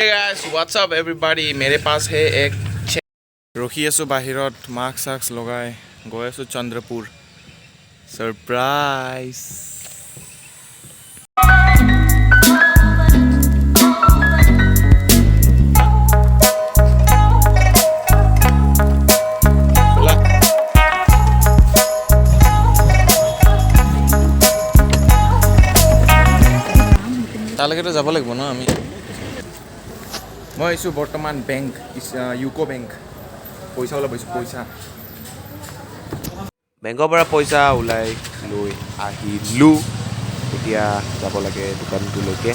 Guys, what's up everybody? मेरे पास है एक ৰখি আছোঁ বাহিৰত মাস্ক চাস্ক লগাই গৈ আছোঁ চন্দ্ৰপুৰ। ছাৰপ্ৰাইজ। তালৈকেতো যাব লাগিব ন আমি। মই আহিছোঁ বৰ্তমান বেংক, ইউকো বেংক। পইচা ওলাব আহিছোঁ, পইচা। বেংকৰ পৰা পইচা ওলাই লৈ আহিলোঁ। এতিয়া যাব লাগে দোকানটোলৈকে,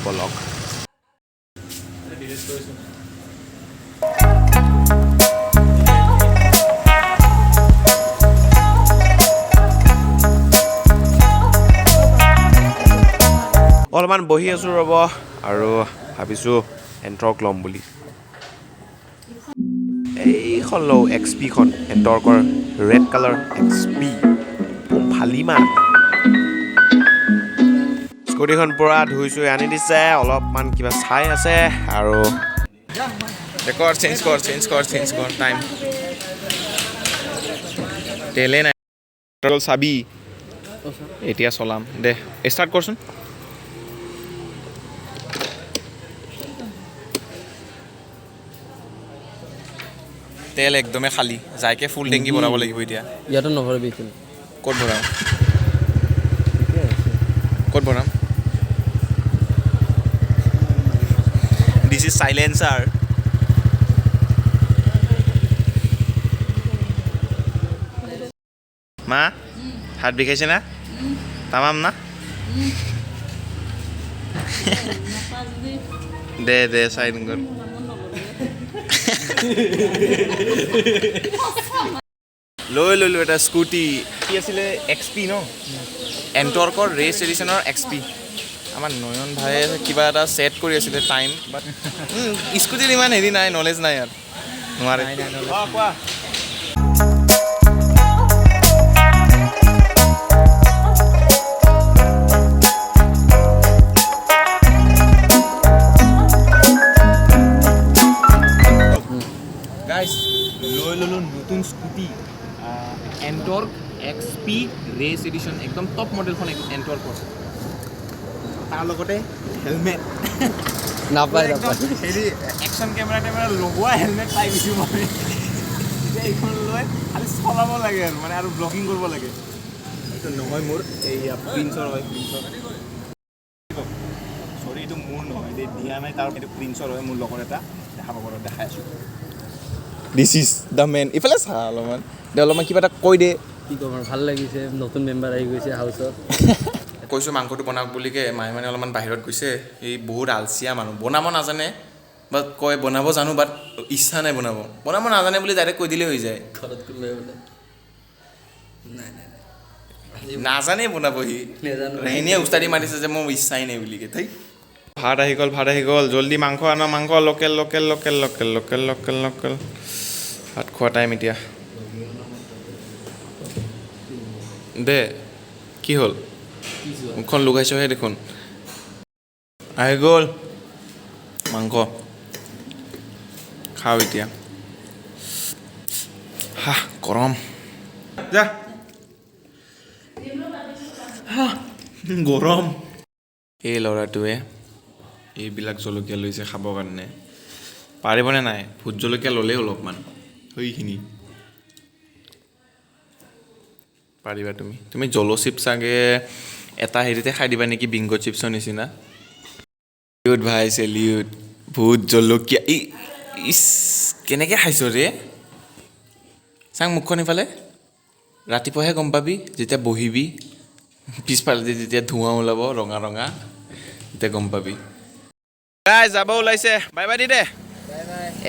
বলক। অলপমান বহি আছোঁ ৰ'ব আৰু ভাবিছোঁ এণ্টৰ্ক ল'ম বুলি। এইখন লওঁ, এক্স পিখন, এণ্টৰ্কৰ ৰেড কালাৰ এক্স পি ফালিমান। স্কুটিখন পূৰা ধুই চুই আনি দিছে, অলপমান কিবা চাই আছে আৰু। দে কৰ, চেঞ্জ কৰ, চেঞ্জ কৰ, চেঞ্জ কৰ। টাইম তেলে নাই। চাবি এতিয়া চলাম। দে, ষ্টাৰ্ট কৰচোন। তেল একদমেই খালী, যাইকে ফুল টেংকি ভৰাব লাগিব এতিয়া। ইয়াতো নভৰাবি তেল। ক'ত ভৰাম? ক'ত ভৰাম? This is silencer. মা, হাত বিষাইছে না? তামাম না? দে দে, চাইড কৰ। লৈ ল'লোঁ এটা স্কুটি। কি আছিলে? এক্স পি ন, এণ্টৰ্কৰ ৰেচ এডিশ্যনৰ এক্স পি। আমাৰ নয়ন ভাইয়ে কিবা এটা ছেট কৰি আছিলে টাইম, বাট স্কুটিৰ ইমান হেৰি নাই, নলেজ নাই ইয়াত, নোৱাৰে। অঁ, কোৱা। গাইছ, লৈ ল'লোঁ নতুন scooty, Ntorq X P race edition, একদম টপ মডেলখন এণ্টৰ্কৰ। তাৰ লগতে হেলমেট। নাপায়। একদম নাপায়। হেৰি, একশ্যন কেমেৰা টেমেৰা লগোৱা হেলমেট পাই গৈছোঁ মই। এতিয়া এইখন লৈ খালি চলাব লাগে আৰু মানে আৰু ব্লগিং কৰিব লাগে। এইটো নহয় মোৰ, এইয়া প্ৰিন্সৰ হয়, প্ৰিন্সৰ। চৰি, এইটো মোৰ নহয় দেই, দিয়া নাই তাৰ। এইটো প্ৰিন্সৰ হয়, মোৰ লগৰ এটা। দেখা পাব, দেখাই আছোঁ। This is the man. ইফালে চা অলপমান দে, অলপমান কিবা এটা কৈ দে। কি ক'ম আৰু, ভাল লাগিছে, নতুন মেম্বাৰ আহি গৈছে হাউচত। কৈছোঁ মাংসটো বনাওক বুলিকে। মায়ে মানে অলপমান বাহিৰত গৈছে। এই বহুত আলচিয়া মানুহ, বনাব নাজানে, বাট কয় বনাব জানো, বাট ইচ্ছা নাই বনাব। বনাব নাজানে বুলি ডাইৰেক্ট কৈ দিলেই হৈ যায়। ঘৰত কোনোবাই বোলে নাই নাই নাই। নাজানেই বনাব সি। নাজানো। এনেই উস্তাদি মাৰিছে যে মোৰ ইচ্ছাই নাই বুলিকে। থেই, ভাত আহি গ'ল, ভাত আহি গ'ল। জল্দি মাংস আনা, মাংস, local local local local local local local. ভাত খোৱা টাইম এতিয়া। দে, কি হ'ল? মুখখন লুকাইছহে দেখোন। আহি গ'ল মাংস, খাওঁ এতিয়া। হা, গৰম। যা। হা, গৰম। এই ল'ৰাটোৱে এইবিলাক জলকীয়া লৈছে খাবৰ কাৰণে, পাৰিবনে নাই? ভোট জলকীয়া ল'লেই অলপমান সেইখিনি পাৰিবা তুমি? তুমি জল চিপছ চাগে এটা হেৰিতে খাই দিবা নেকি, বিংগ চিপছৰ নিচিনা। চেলিউট ভাই, চেলিউট। ভোট জলকীয়া ই ইচ, কেনেকৈ খাইছ ৰে? চাং মুখখন ইফালে। ৰাতিপুৱাহে গম পাবি, যেতিয়া বহিবি পিছফালেদি যেতিয়া ধোঁৱা ওলাব ৰঙা ৰঙা, তেতিয়া গম পাবি। গাই যাব ওলাইছে, বাই বাই দি দে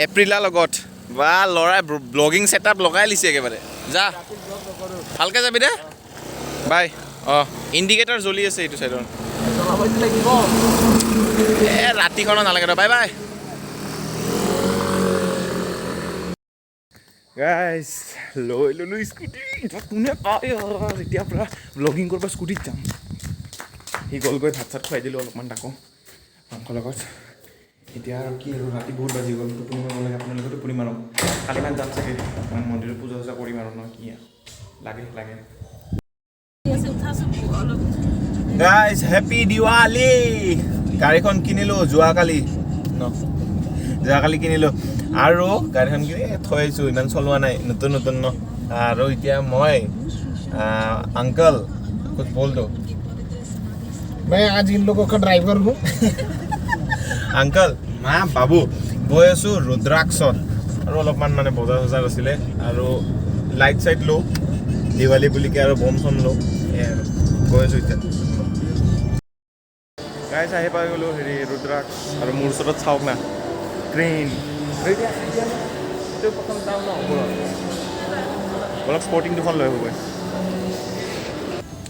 এপ্ৰিলাৰ লগত। বা, ল'ৰাই ব্লগিং ছেটআপ লগাই লিছে একেবাৰে। যা, ভালকে যাবি দে, বাই। অঁ, ইণ্ডিকেটৰ জ্বলি আছে এইটো চাইডৰ। এ ৰাতিখনত নালাগে দে, বাই বাই। গাইজ, লৈ ল'লোঁ স্কুটি। এতিয়া কোনে পায়? এতিয়াৰ পৰা ব্লগিং কৰিব স্কুটিত যাম। সি গ'লগৈ, ভাত চাত খুৱাই দিলোঁ অলপমান তাকো মাংসৰ লগত। এতিয়া আৰু কি আৰু, ৰাতি বহুত বাজি গ'ল, টোপনি মাৰিব লাগে। আপোনালোকে টোপনি মাৰক। কালিমান যাম চাগে, মানে মন্দিৰত পূজা চূজা কৰিম আৰু ন কি আৰু। লাগে লাগে। Guys, happy Diwali! গাড়ীখন কিনিলোঁ যোৱাকালি ন, যোৱাকালি কিনিলোঁ আৰু গাড়ীখন কিনি থৈ আহিছোঁ, ইমান চলোৱা নাই, নতুন নতুন ন। আৰু এতিয়া মই আংকল कुछ बोल दो। मैं आज इन लोगों का ड्राइवर हूँ। আংকল, মা, বাবু গৈ আছোঁ ৰুদ্ৰাক্ষত আৰু অলপমান মানে বজাৰ চজাৰ আছিলে আৰু লাইট চাইট লওঁ দিৱালী বুলিকে আৰু বম চম লওঁ, সেয়াই আৰু গৈ আছোঁ এতিয়া। গাইজ, আহি পাই গ'লোঁ হেৰি ৰুদ্ৰাক্ষ আৰু মোৰ ওচৰত চাওক না, ট্ৰেইন। এতিয়া এইটো প্ৰথম যাওঁ ন ওপৰত। অলপ স্পৰ্টিং দুখন লৈ আহোঁগৈ।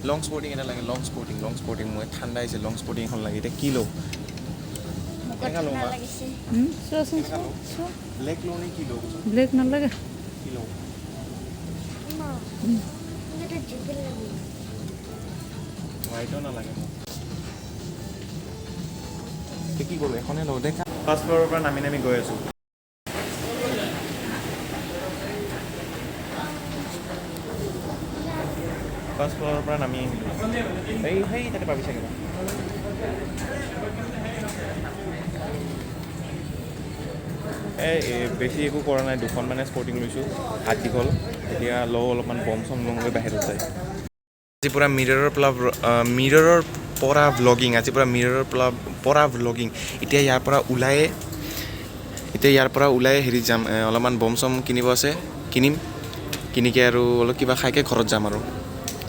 লং স্পৰ্টিং এটা লাগে, লং স্পৰ্টিং, লং স্পৰ্টিং। মই ঠাণ্ডা আহিছে, লং স্পৰ্টিং এখন লাগে। এতিয়া কি লওঁ, কেনেকুৱা লওঁ মা? চোৱাচোন, চোৱা চোৱা। ব্লেক লওঁ নে কি লওঁ? ব্লেক নালাগে। কি লওঁ? এটা জেকেট লাগে। হোৱাইটো নালাগে মোক। এতিয়া কি কৰোঁ? এখনে লওঁ দেখা। ফাৰ্ষ্ট ফ্ল'ৰৰ পৰা নামি নামি গৈ আছোঁ। ফাৰ্ষ্ট ফ্ল'ৰৰ পৰা নামি আহিলোঁ। এই সেই তাতে পাবি চাগে। এই বেছি একো কৰা নাই, দুখন মানে স্পৰ্টিং লৈছোঁ, হাত দীঘল। এতিয়া লওঁ অলপমান বম চম লওঁগৈ বাহিৰত যায়। আজি পূৰা মিৰৰৰ পৰা ভ্লগিং, আজি পূৰা মিৰৰৰ পৰা ভ্লগিং। এতিয়া ইয়াৰ পৰা ওলাই হেৰিত যাম, অলপমান বম চম কিনিব আছে, কিনিম। কিনিকে আৰু অলপ কিবা খাইকে ঘৰত যাম আৰু।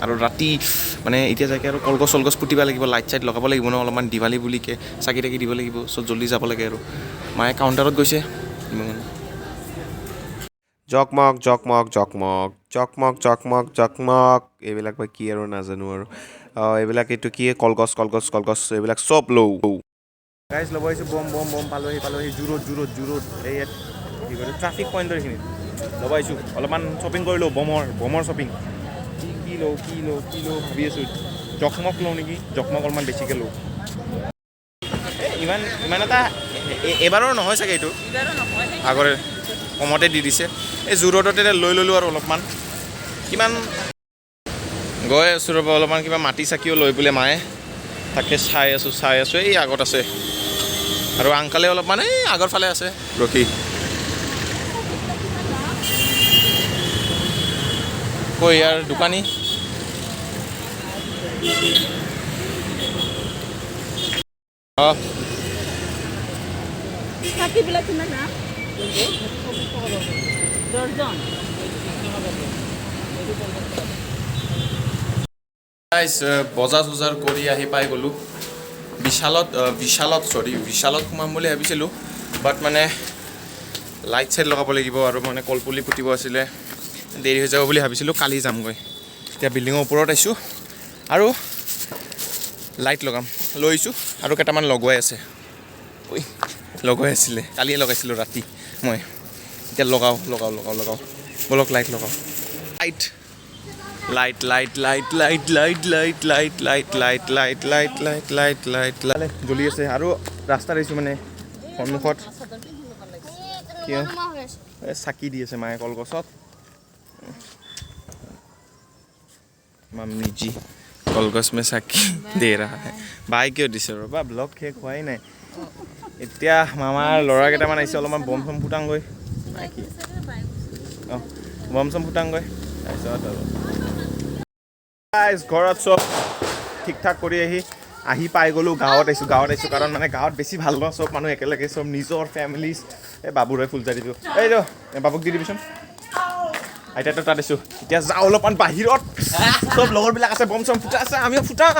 আৰু ৰাতি মানে এতিয়া যাইকে আৰু কলগছ চলগছ পুতিব লাগিব, লাইট চাইট লগাব লাগিব ন অলপমান, দিৱালী বুলিকে চাকি তাকি দিব লাগিব। চ' জল্দি যাব লাগে আৰু মায়ে কাউণ্টাৰত গৈছে। জকমক জকমক জকমক জকমক জকমক জকমক, এইবিলাক বা কি আৰু নাজানো আৰু। এইবিলাক এইটো কি, কলগছ কলগছ কলগছ, এইবিলাক চব লওঁ। গাইজ, ল'ব আহিছোঁ বম বম বম। পালোহি পালোহি, জুৰোড জুৰোড জুৰোড। এই ইয়াত কি কয়, ট্ৰাফিক পইণ্টৰ এইখিনিত ল'ব আহিছোঁ। অলপমান শ্বপিং কৰিলোঁ, বমৰ বমৰ শ্বপিং। কি কি লওঁ, কি লওঁ, কি লওঁ ভাবি আছোঁ। জকমক লওঁ নেকি? জকমক অলপমান বেছিকৈ লওঁ। এই ইমান ইমান এটা এইবাৰৰ নহয় চাগে, এইটো আগৰে কমতে দি দিছে। এই জুৰোডতে লৈ ল'লোঁ আৰু অলপমান কিমান গৈ আছোঁ। ৰ'ব, অলপমান কিবা মাটি চাকিও লৈ বোলে মায়ে, তাকে চাই আছোঁ চাই আছোঁ। এই আগত আছে আৰু আংকালে অলপমান এই আগৰ ফালে আছে ৰখি। কৈ ইয়াৰ দোকানী। অঁ। চাকিবিলাক কিমান দাম দৰ্জন? গাইজ, বজাৰ চজাৰ কৰি আহি পাই গ'লোঁ বিশালত। বিশালত, চৰি, বিশালত সোমাম বুলি ভাবিছিলোঁ, বাট মানে লাইট চাইট লগাব লাগিব আৰু মানে কলপুলি পুতিব আছিলে, দেৰি হৈ যাব বুলি ভাবিছিলোঁ, কালি যামগৈ। এতিয়া বিল্ডিঙৰ ওপৰত আহিছোঁ আৰু লাইট লগাম লৈছোঁ আৰু কেইটামান লগোৱাই আছে। ঐ, লগাই আছিলে, কালিয়ে লগাইছিলোঁ ৰাতি মই। এতিয়া লগাওঁ লগাওঁ লগাওঁ লগাওঁ। ব'লক, লাইট লগাওঁ। Light light light light light light light light light light light light light light light light জ্বলি আছে। আৰু ৰাস্তাত আহিছোঁ মানে সন্মুখত কিয় এই চাকি দি আছে মায়ে কলগছত। মাম্মি জি কলগছ মে চাকি দে ৰহা হে। বাই কিয় দিছে? ৰ'বা, ব্লগ শেষ হোৱাই নাই। এতিয়া মামাৰ ল'ৰা কেইটামান আহিছে, অলপমান বম চম ফুটাংগৈ নাই কি। অঁ, বম চম ফুটাংগৈ তাৰপিছত আৰু গাইজ, ঘৰত চব ঠিক ঠাক কৰি আহি আহি পাই গ'লোঁ। গাঁৱত আহিছোঁ, গাঁৱত আহিছোঁ কাৰণ মানে গাঁৱত বেছি ভাল ন, চব মানুহ একেলগে, চব নিজৰ ফেমিলিজ। এই বাবুৰে ফুলজাৰি দিছোঁ, এইটো বাবুক দি দিবিচোন। আইতাটো তাত আছোঁ। এতিয়া যাওঁ অলপমান বাহিৰত, চব লগৰবিলাক আছে, বম চম ফুটা আছে, আমিও ফুটাম।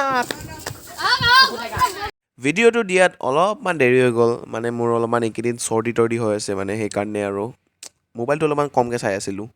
ভিডিঅ'টো দিয়াত অলপমান দেৰি হৈ গ'ল, মানে মোৰ অলপমান এইকেইদিন চৰ্দি তৰ্দি হৈ আছে, মানে সেইকাৰণে আৰু মোবাইলটো অলপমান কমকৈ চাই আছিলোঁ।